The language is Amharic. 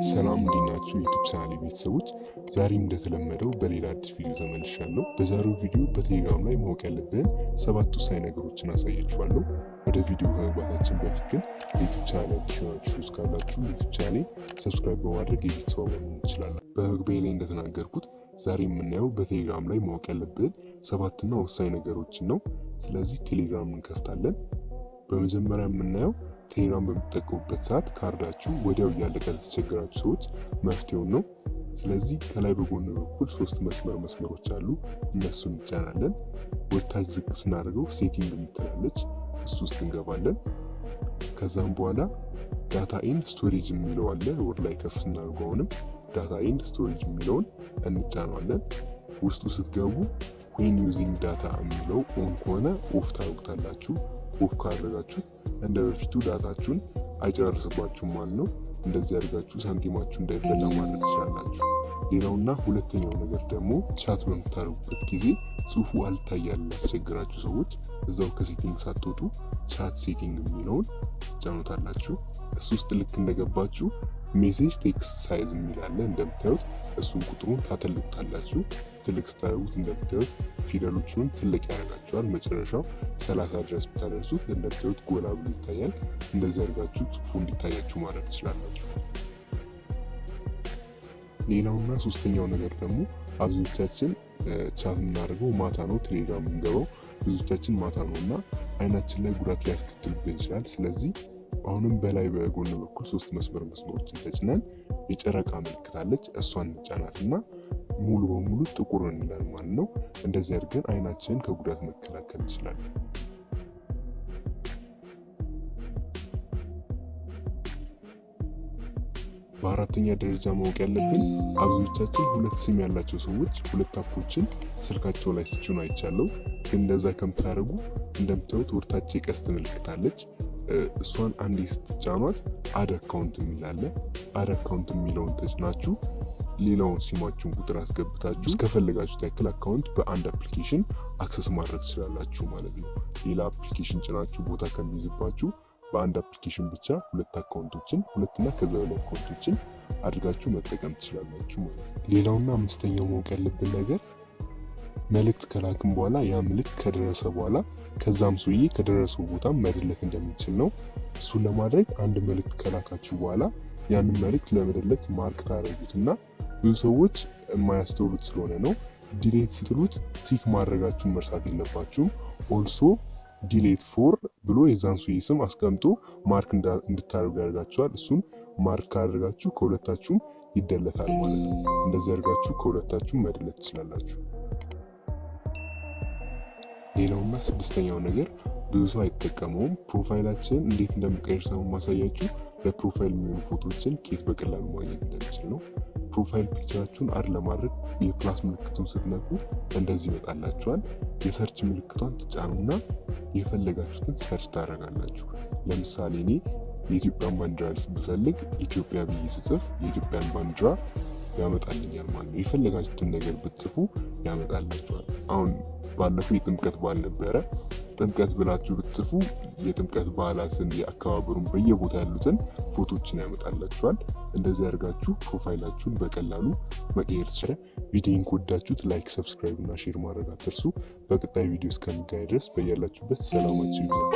ሰላም፣ እንዴት ናችሁ? ዩቲዩብ ቻናል ቤተሰቦች፣ ዛሬም እንደተለመደው በሌላ አዲስ ቪዲዮ ተመልሻለሁ። በዛሬው ቪዲዮ በቴሌግራም ላይ ማወቅ ያለብህን ሰባት ወሳኝ ነገሮችን አሳያችኋለሁ። ወደ ቪዲዮ ከመግባታችን በፊት ግን ዩቲዩብ ቻናል አዲስ የሆናችሁ እስካላችሁ ዩቲዩብ ቻናሌ subscribe በማድረግ የቤተሰብ አባል መሆን ትችላላችሁ። በመግቢያ ላይ እንደተናገርኩት ዛሬ የምናየው በቴሌግራም ላይ ማወቅ ያለብህን ሰባትና ወሳኝ ነገሮችን ነው። ስለዚህ ቴሌግራም እንከፍታለን። በመጀመሪያ የምናየው ቴሌግራም በምትጠቀሙበት ሰዓት ካርዳችሁ ወዲያው እያለቀ ለተቸገራችሁ ሰዎች መፍትሄውን ነው። ስለዚህ ከላይ በጎን በኩል ሶስት መስመር መስመሮች አሉ። እነሱን እንጫናለን። ወደታች ዝቅ ስናደርገው setting የምትላለች፣ እሱ ውስጥ እንገባለን። ከዛም በኋላ data and storage የሚለው አለ። ወደ ላይ ከፍ ስናደርገው አሁንም data and storage የሚለውን እንጫነዋለን። ውስጡ ስትገቡ when using data የሚለው on ከሆነ off ታደርጉታላችሁ። Off ካደረጋችሁት እንደ በፊቱ ዳታችሁን አይጨርስባችሁም ማለት ነው። እንደዚህ አድርጋችሁ ሳንቲማችሁ እንዳይበላ ማድረግ ትችላላችሁ። ሌላውና ሁለተኛው ነገር ደግሞ chat በምታደርጉበት ጊዜ ጽሁፉ አልታያል ያስቸግራችሁ ሰዎች እዛው ከ setting ሳትወጡ chat setting የሚለውን ትጫኑታላችሁ። እሱ ውስጥ ልክ እንደገባችሁ message text size የሚል አለ፣ እንደምታዩት እሱን ቁጥሩን ታተልቁታላችሁ። ትልቅ ስታደርጉት እንደምታዩት ፊደሎቹን ትልቅ ያደርጋቸዋል። መጨረሻው 30 ድረስ ብታደርሱት እንደምታዩት ጎላ ብሎ ይታያል። እንደዚህ አድርጋችሁ ጽሁፉ እንዲታያችሁ ማድረግ ትችላላችሁ። ሌላውና ሶስተኛው ነገር ደግሞ አብዛኞቻችን chat የምናደርገው ማታ ነው። ቴሌግራም የምንገባው ብዙዎቻችን ማታ ነው እና አይናችን ላይ ጉዳት ሊያስከትልብን ይችላል። ስለዚህ አሁንም በላይ በጎን በኩል ሶስት መስመር መስመሮችን ተጭነን የጨረቃ ምልክት አለች፣ እሷን እንጫናትና ሙሉ በሙሉ ጥቁር እንላል ማለት ነው። እንደዚህ አድርገን አይናችንን ከጉዳት መከላከል እንችላለን። በአራተኛ ደረጃ ማወቅ ያለብን አብዛኞቻችን ሁለት ሲም ያላቸው ሰዎች ሁለት app ኦችን ስልካቸው ላይ ሲጭኑ አይቻለሁ። ግን እንደዛ ከምታደርጉ እንደምታዩት ወደታች የቀስት ምልክት አለች። እሷን አንዴ ስትጫኗት add account የሚል አለ። Add account የሚለውን ተጭናችሁ ሌላውን ሲማችሁን ቁጥር አስገብታችሁ እስከፈለጋችሁት ያክል account በአንድ application access ማድረግ ትችላላችሁ ማለት ነው። ሌላ application ጭናችሁ ቦታ ከሚይዝባችሁ በአንድ application ብቻ ሁለት account ኦችን፣ ሁለትና ከዛ በላይ account ኦችን አድርጋችሁ መጠቀም ትችላላችሁ ማለት ነው። ሌላውና አምስተኛው ማወቅ ያለብን ነገር መልእክት ከላክም በኋላ ያ መልእክት ከደረሰ በኋላ ከዛም ሰውዬ ከደረሰው ቦታ መደለት እንደምንችል ነው። እሱን ለማድረግ አንድ መልእክት ከላካችሁ በኋላ ያንን መልእክት ለመደለት mark ታደርጉትና ብዙ ሰዎች የማያስተውሉት ስለሆነ ነው። Delete ስትሉት tick ማድረጋችሁን መርሳት የለባችሁም። Also delete for ብሎ የዛን ሰውዬ ስም አስቀምጦ mark እንድታደርጉ ያደርጋችኋል። እሱን mark ካደረጋችሁ ከሁለታችሁም ይደለታል ማለት ነው። እንደዚህ አድርጋችሁ ከሁለታችሁም መደለት ትችላላችሁ። ሌላውና ስድስተኛው ነገር ብዙ ሰው አይጠቀመውም። Profile ኣችንን እንዴት እንደምቀይር ሳይሆን ማሳያችሁ ለ profile የሚሆኑ ፎቶዎችን ከየት በቀላሉ ማግኘት እንደምችል ነው። Profile picture ኣችሁን add ለማድረግ የ plus ምልክቱን ስትነኩ እንደዚህ ይመጣላችኋል። የ search ምልክቷን ትጫኑና የፈለጋችሁትን search ታደርጋላችሁ። ለምሳሌ እኔ የኢትዮጵያን ባንዲራ ብፈልግ ኢትዮጵያ ብዬ ስጽፍ የኢትዮጵያን ባንዲራ ያመጣልኛል ማለት ነው። የፈለጋችሁትን ነገር ብትጽፉ ያመጣላችኋል። አሁን ባለፈው የጥምቀት በዓል ነበረ። ጥምቀት ብላችሁ ብትጽፉ የጥምቀት በዓላትን የአከባበሩን በየቦታ ያሉትን ፎቶችን ያመጣላችኋል። እንደዚህ አድርጋችሁ profile ኣችሁን በቀላሉ መቀየር ትችላል። ቪዲዮን ከወዳችሁት like፣ subscribe እና share ማድረግ አትርሱ። በቀጣይ ቪዲዮ እስከምንገናኝ ድረስ በያላችሁበት ሰላማችሁ ይብዛ።